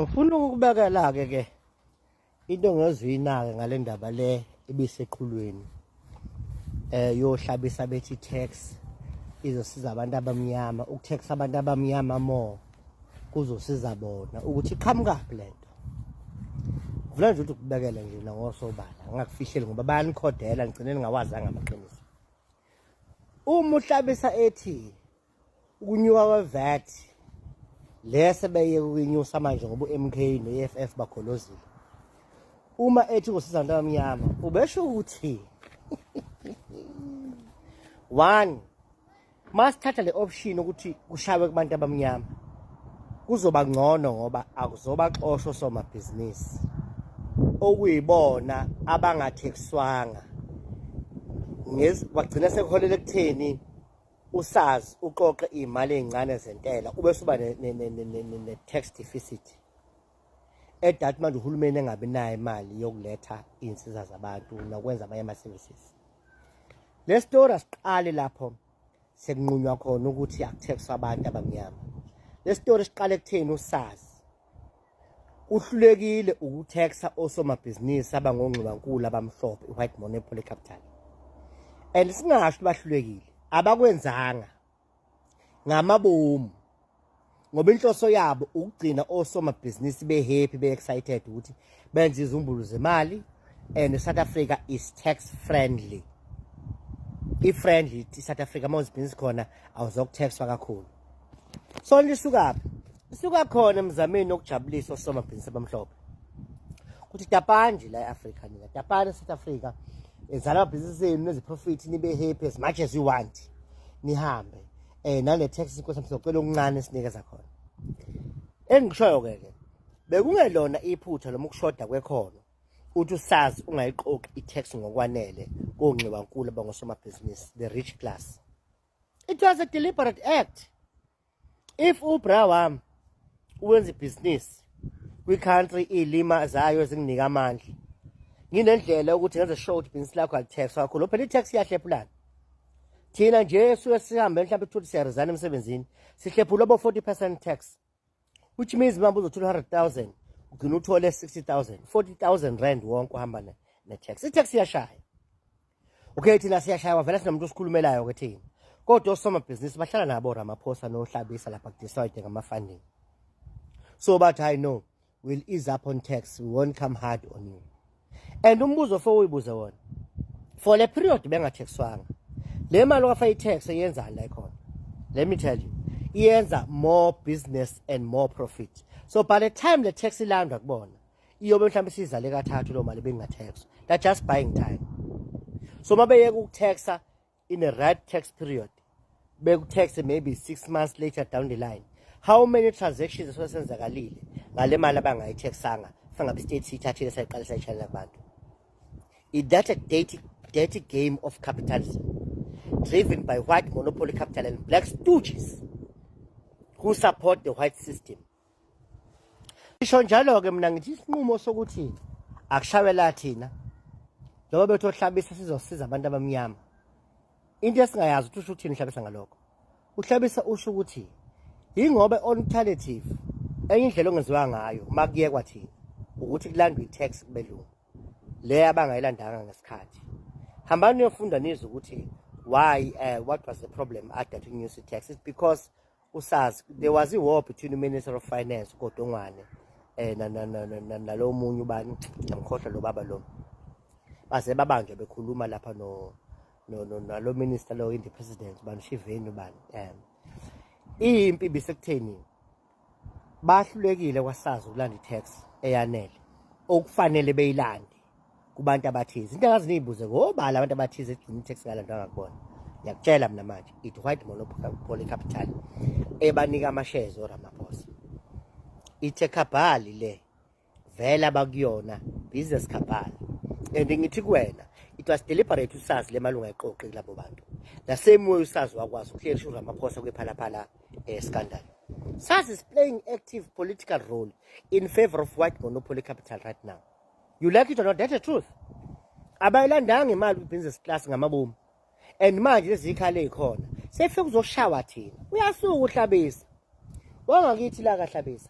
Ngifuna ukubekela-ke ke into ngezuyinake ngale ndaba le ibiseqhulweni yohlabisa bethi tax izosiza abantu abamnyama, ukutax abantu abamnyama more kuzosiza bona ukuthi iqhamukaphi lento. Ngifuna nje ukuthi ukubekele nje nangosobala, ngingakufihleli ngoba bayanikhodela ngigcine ningawazanga amaqiniso. Uma uhlabisa ethi ukunyuka kwe-VAT le sebeye ukuyinyusa manje ngoba u-MK ne-EFF bagolozile, uma ethi ngosiza abantu abamnyama ubesho ukuthi one, masithatha le option ukuthi kushawe kubantu abamnyama kuzoba ngcono ngoba akuzobaxosha osomabhizinisi okuyibona abangathekiswanga, kwagcina sekuholela ekutheni uSARS uqoqe iy'mali ey'ncane zentela, ube suba ne-tax deficit edathi manje uhulumeni engabi nayo imali yokuletha iy'nsiza zabantu nokwenza amanye ama-services. Le story asiqali lapho sekunqunywa khona ukuthi akuthexwa abantu abamnyama. Le story siqale ekutheni uSARS uhlulekile ukutaxa osomabhizinisi abangongxiwankulu abamhlophe, i-white monopoly capital. And singasho bahlulekile, abakwenzanga ngamabomu ngoba inhloso yabo ukugcina osomabhizinisi be-happy, be-excited ukuthi benze izumbulu zemali. And South Africa is tax friendly, i-friendly i-South Africa, uma uzibhizinisi khona awuzokuthexwa kakhulu. So lisukaphi? Lisuka khona emzameni wokujabulisa osomabhizinisi abamhlophe ukuthi tapani la e-Afrika, nina tapani e-South Africa, enzani amabhizinisi enu neze-profit, nibe happy as much as you want, nihambe nale tax inkosi sizocela okuncane sinikeza khona. Engikushoyo-ke ke bekungelona iphutha noma ukushoda kwekhono uthi uSARS ungayiqoqi i-tax ngokwanele kongxiwankulu abangosomabhizinisi, the rich class. It was a deliberate act. If ubra wami uwenza ibhizinisi kwi-country iy'lima zayo ezinginika amandla, nginendlela yokuthi ngenze sure ukuthi ibhizinisi lakho alitaxwa kakhulu. Phela i-tax iyahlephulana. Thina nje suke sihambe mhlawumbe thuthi siyaresigna emsebenzini, sihlephula bo 40% tax, which means mhlawumbe uzothola 100,000, ugcina uthole 60,000, R40,000 wonke uhamba ne-tax. I-tax iyashaya. Okay, thina siyashaywa vele, sinomuntu osikhulumelayo ke thina, kodwa osomabhizinisi bahlala nabo Ramaphosa noHlabisa lapha kudecide ngama-funding. So bathi, "Hayi no, we'll ease up on tax, we won't come hard on you." And umbuzo fo uyibuze wona, for le period bengathexwanga, le mali okafaka i-tax eyenzani la ikhona? Let me tell you, iyenza more business and more profit. So by the time le tax ilandwa kubona, iyobe mhlawumbe isizale kathathu lo mali bengathexwa. They're just buying time. So mabeyeka ukutaxa in a right tax period, bekutax maybe 6 months later down the line, how many transactions esuke senzakalile ngale mali abangayitaxanga, fangabe state siyithathile sayiqala sayitshalela kubantu? Is that a dirty, dirty game of capitalism driven by white monopoly capital and black stooges who support the white system? Isho njalo-ke mina ngithi isinqumo sokuthi akushawela thina njengoba bethi ohlabisa sizosiza abantu abamnyama, into esingayazi ukuthi usho ukuthini uhlabisa ngalokho. Uhlabisa usho ukuthi yingoba alternative, enye indlela ongenziwa ngayo uma kuyekwa thina, ukuthi kulandwe i-tax kubelungu le abangayilandanga ngesikhathi. Hambani niyofunda nizwe ukuthi why, what was the problem ade ukunyusa i-tax. It's because uSARS, there was a war between the Minister of Finance Godongwane nalo munye ubani, ngiyamkhohlwa lo baba lo, baze babanjwa bekhuluma lapha no nalo minister lo in the president, bani, Shiveni ubani. Impi bisekutheni bahlulekile kwaSARS ukulanda i-tax eyanele okufanele beyilande kubantu abathize. Into engazi niyibuze ngobala abantu abathize egcina i-tax ngalandwanga kubona. Ngiyakutshela mina manje, it white monopoly capital ebanika ama-shares oRamaphosa. Ithe cabal le vele abakuyona, business cabal. And ngithi kuwena, it was deliberate. USARS le mali ungayiqoqi kulabo bantu, the same way uSARS wakwazi ukuclearisha uRamaphosa kwePhalaphala scandal. SARS is playing active political role in favor of white monopoly capital right now. You like it or not, that's the truth. Abayilandanga imali kwi-business class ngamabomu, and manje lezi zikhala ey'khona sefike kuzoshawa thina. Uyasuka uhlabisa wangakithi la kaHlabisa.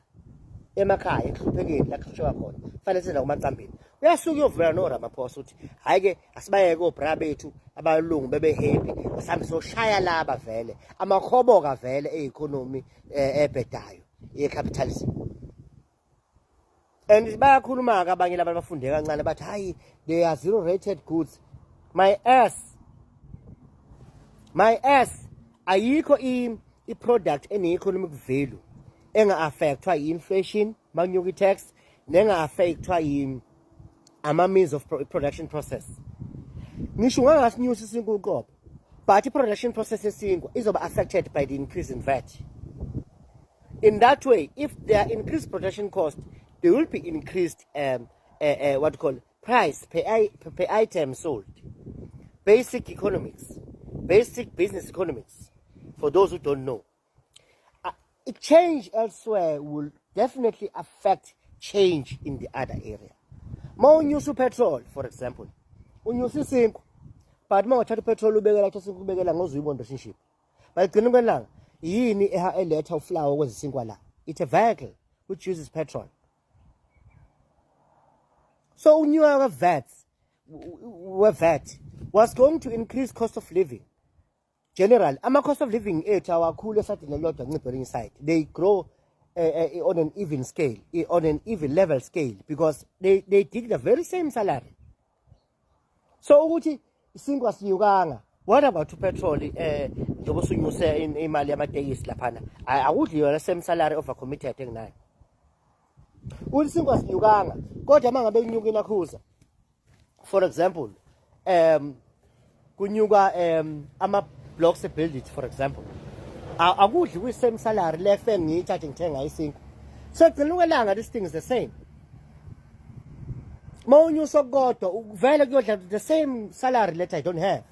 Emakhaya ekuhluphekeni la kuhlushwa khona, fanele size nakumacambini. Uyasuka uyovula noRamaphosa ukuthi hhayi-ke asibayeke obra bethu abalungu bebe happy, asihambe soshaya laba vele amakhoboka vele e-economy ebhedayo ye-capitalism. And bayakhuluma-ke abanye labantu bafunde kancane bathi hayi, they are zero rated goods. My ass, my ass. Ayikho i-product ene-economic value enga-affectwa i-inflation makunyuka i-tax, nenga-affectwa ama-means of production process. Ngisho ungangasinyusa isinkwa uqobo, but i-production process yesinkwa izoba affected by the increase in VAT. In that way, if there are increased production cost, there will be increased what you call price per item sold. Basic economics, basic business economics, for those who don't know. A change elsewhere will definitely affect change in the other area. Ma unyusa upetrol, for example, unyusa isinkwa, but ma ungathatha upetrol ubekela, thatha isinkwa ubekela, ngozuyibona relationship. But gcina kwelanga yini eha eletha uflour kwenza isinkwa la? It's a vehicle which uses petrol. So unyuka kwe-VAT, we-VAT was going to increase cost of living. General, ama-cost of living ethu awakhulu esayidini elilodwa nciphe elinye side. They grow on an even scale, on an even level scale, because they dig the very same salary. So ukuthi isinkwa sinyukanga, what about upetrol? Njengoba usunyuse imali yamatekisi laphana, akudli yona same salary over committed enginayo. Uthi isinkwa sinyukanga, kodwa uma ngabe kunyuka inakhuza, for example, kunyuka ama blocks ebuild it, for example, akudli kwi same salary lefe engiyithathe ngithenga isinkwa. So gcina ukwelanga, this thing is the same. Ma unyusa kodwa vele kuyodla the same salary that I don't have.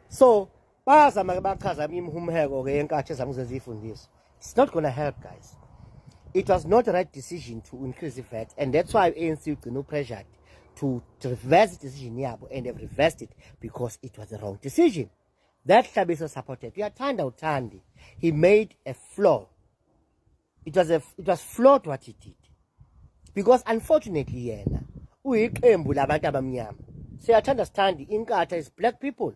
So bayazama ke, bachaza imihumheko ke yenkathi ezama ukuzenza ifundiso. It's not gonna help, guys. It was not the right decision to increase the VAT, and that's why ANC ugcina pressured to reverse the decision yabo, and they've reversed it because it was the wrong decision that Hlabisa supported. Uyathanda uthandi, he made a flaw. It was flawed what he did, because unfortunately yena uyiqembu labantu abamnyama. Siyathanda sithandi, inkatha is black people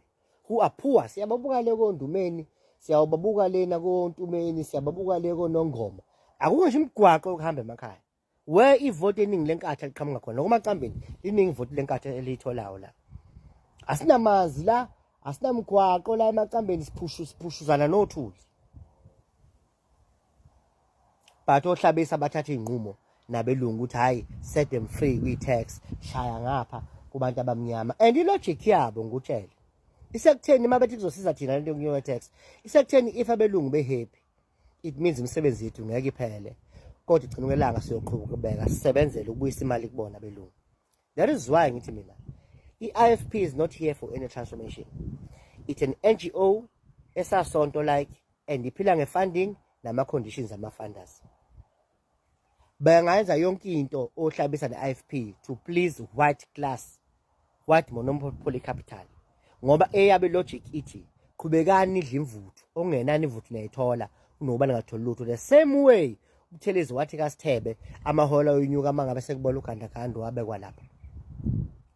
who are poor. Siyababuka le koNdumeni, siyababuka lena koNtumeni, siyababuka le koNongoma. Akukho ngisho imigwaqo yokuhamba emakhaya where ivoti eningi lenkatha liqhamuka khona. Nokumacambini liningi ivoti lenkatha eliyitholayo la. Asinamazi la, asinamgwaqo la emacambeni, siphushu siphushuzana nothuli. But oHlabisa bathatha iy'nqumo nabelungu ukuthi hhayi, set them free kwi-tax, shaya ngapha kubantu abamnyama. And i-logic yabo, ngikutshele, isekutheni uma bethi kuzosiza thina lento yokunyuka tax, isekutheni if abelungu be-happy, it means imisebenzi yethu ngeke iphele, kodwa igcina kwelanga siyoqhubeka sisebenzele ukubuyisa imali kubona abelungu. That is why ngithi mina i-IFP is not here for any transformation. It's an NGO esasonto like, and iphila nge-funding nama-conditions ama-funders. Bengayenza yonke into oHlabisa ne-IFP to please white class, white monopoly capital, ngoba eyabe logic ithi qhubekani nidle imvuthu, okungenani imvuthu niyayithola kunokuba ningatholi lutho. The same way uButhelezi wathi kaSithebe amaholo ayoyinyuka uma ngabe sekubola ugandaganda wabekwa lapha,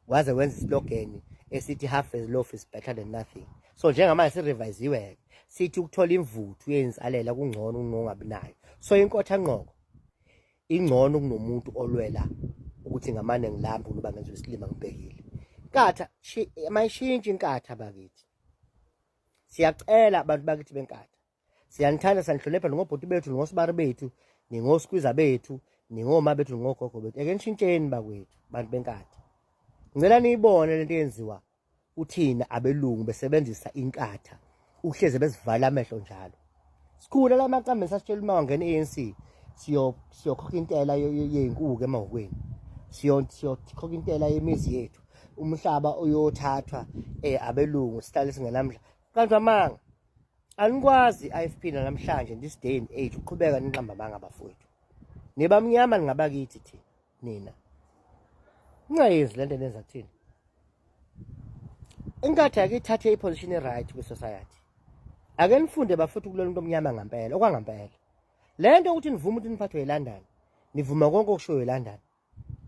waze wenza islogan esithi "Half a loaf is better than nothing." So njengamanje sirevisiwe-ke, sithi ukuthola imvuthu yey'nsalela kungcono kunongabi nayo. So inkotha nqoko ingcono kunomuntu olwela ukuthi ngamane ngilambe kunoba ngenziwe isilima ngibhekile. Inkatha mayishintshe inkatha bakithi. Siyacela abantu bakithi benkatha, siyanithanda, siyanihlonipha, ningobhuti bethu, ningosibari bethu, ningoskwiza bethu, ningoma bethu, ningogogo bethu. Eke nishintsheni bakwethu, bantu benkatha. Ngicela niyibone lento eyenziwa uthina abelungu besebenzisa inkatha, uhleze besivala amehlo njalo. Sikhula la maqambe sasitshela uma wangena i-ANC siyokhokha intela yey'nkuku emahhokweni, siyokhokha intela yemizi yethu, umhlaba uyothathwa abelungu, sihlale singenamhla. Kanti amanga. Anikwazi i-IFP namhlanje, this day and age, uqhubeka niqamba amanga bafowethu. Nibamnyama, ningabakithi thina. Nina ningayenzi lento enenza kuthina. Inkathi ake ithathe iposition e-right kwi-society. Ake nifunde bafuthu kulona umuntu omnyama ngampela, okwangampela. Le nto ukuthi nivume ukuthi niphathwe yiLondon, nivuma konke okushoyo yiLondon.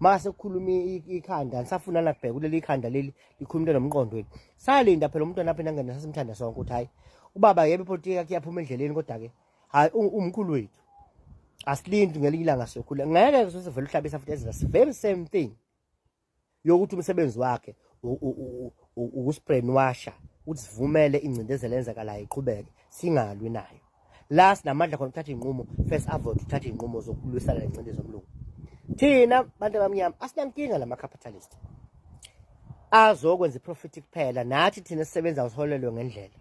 Mase kukhuluma ikhanda, nisafuna nakubheka kuleli ikhanda leli likhuluma into nomqondo wenu. Salinda phela umntwana apha nangena sasimthanda sonke ukuthi hayi ubaba yebo ipolitiki yakhe iyaphuma endleleni kodwa ke hayi umkhulu wethu. Asilindi ngelinye ilanga siyokhula. Ngeke sivele uhlabisa futhi ezila very same thing. Yokuthi umsebenzi wakhe ukusbrainwasha ukuthi sivumele ingcindezelo eyenzakalayo iqhubeke singalwi nayo. La sinamandla khona ukuthatha iy'nqumo, first avoid ukuthatha iy'nqumo zokulwisana nengcindezi yomlungu. Thina bantu abamnyama asinankinga nama-capitalist azokwenza iprofit kuphela, nathi thina sisebenza siholelwe ngendlela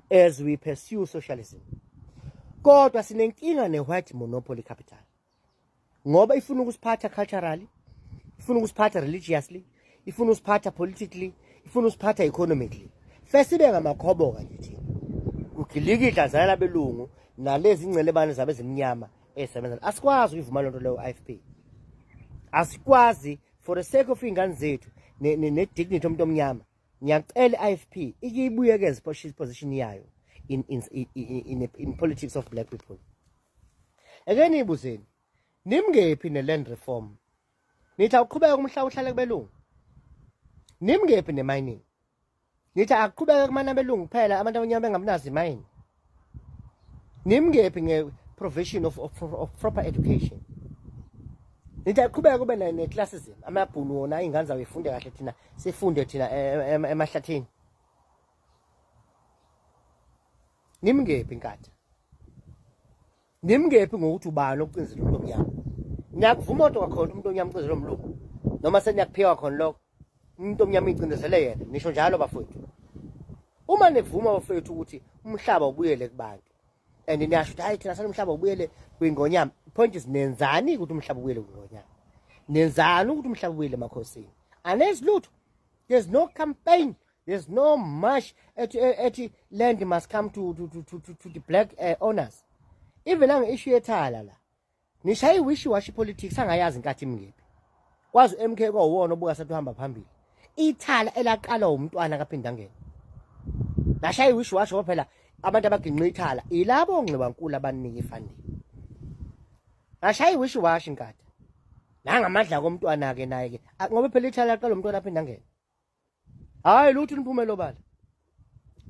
as we pursue socialism. Kodwa sinenkinga ne-white monopoly capital ngoba ifuna ukusiphatha culturally, ifuna ukusiphatha religiously, ifuna usiphatha politically, ifuna usiphatha economically. First sibe ngamakhoboka nje thina, kugilikidla zana labelungu nalezi ingcelebane zabe ezimnyama ezisebenza. Asikwazi ukuyivuma lento leyo IFP, asikwazi for the sake of iy'ngane zethu ne-dignity yomuntu omnyama. Ngiyacela i-IFP ike ibuyekeze position yayo in politics of black people. Eke niyibuzeni, nimngephi ne-land reform? Nithi awuqhubeke umhlaba uhlale kubelungu. Nimngephi ne-mining? Nithi akuqhubeke kumana abelungu kuphela, abantu abanyama bengabunazo imayini. Nimngephi nge-provision of proper education? Nithi akuqhubeke kube ne-classism, amabhunu wona iy'ngane zawo ifunde kahle, thina sifunde thina emahlathini. Nimngephi inkatha? Nimngephi ngokuthi ubani okucinzela umuntu omnyama? Niyakuvuma kodwa kwakhona umuntu omnyama ucinzela umlungu, noma seniyakuphika khona lokho? Umuntu omnyama uyicindezele yena, nisho njalo bafowethu. Uma nivuma bafowethu ukuthi umhlaba ubuyele kubantu, and niyasho ukuthi hayi thina sale umhlaba ubuyele kwingonyama, point is nenzani ukuthi umhlaba ubuyele kwingonyama? Nenzani ukuthi umhlaba ubuyele emakhosini? Anezi lutho. There's no campaign, there's no march ethi land must come to the black owners. Even nange-issue yethala la nishaya i-wishy washy politics angayazi inkathi imngephi. Kwazi u-MK kwawuwona obuka sathi uhamba phambili. Ithala elaqalwa umntwana kaPhindangene nashaya i-wishy washy ngoba phela abantu abaginqa ithala ilabo ngxibankulu abanika ifunding. Nashaya i-wishy washy inkatha nangamandla komntwana-ke naye-ke ngoba phela ithala laqalwa umntwana aphindangene. Hayi lutho niphumele obala.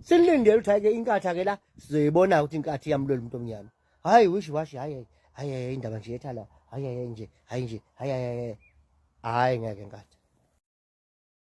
Silindele ukuthi hayi-ke inkatha-ke la sizoyibona ukuthi inkathi iyamlwela umuntu omnyama. Hayi wishy washy, hayi hayi hayi indaba nje yethala, hayi hayi nje, hayi nje, hayi hayi hayi ngeke nkatha.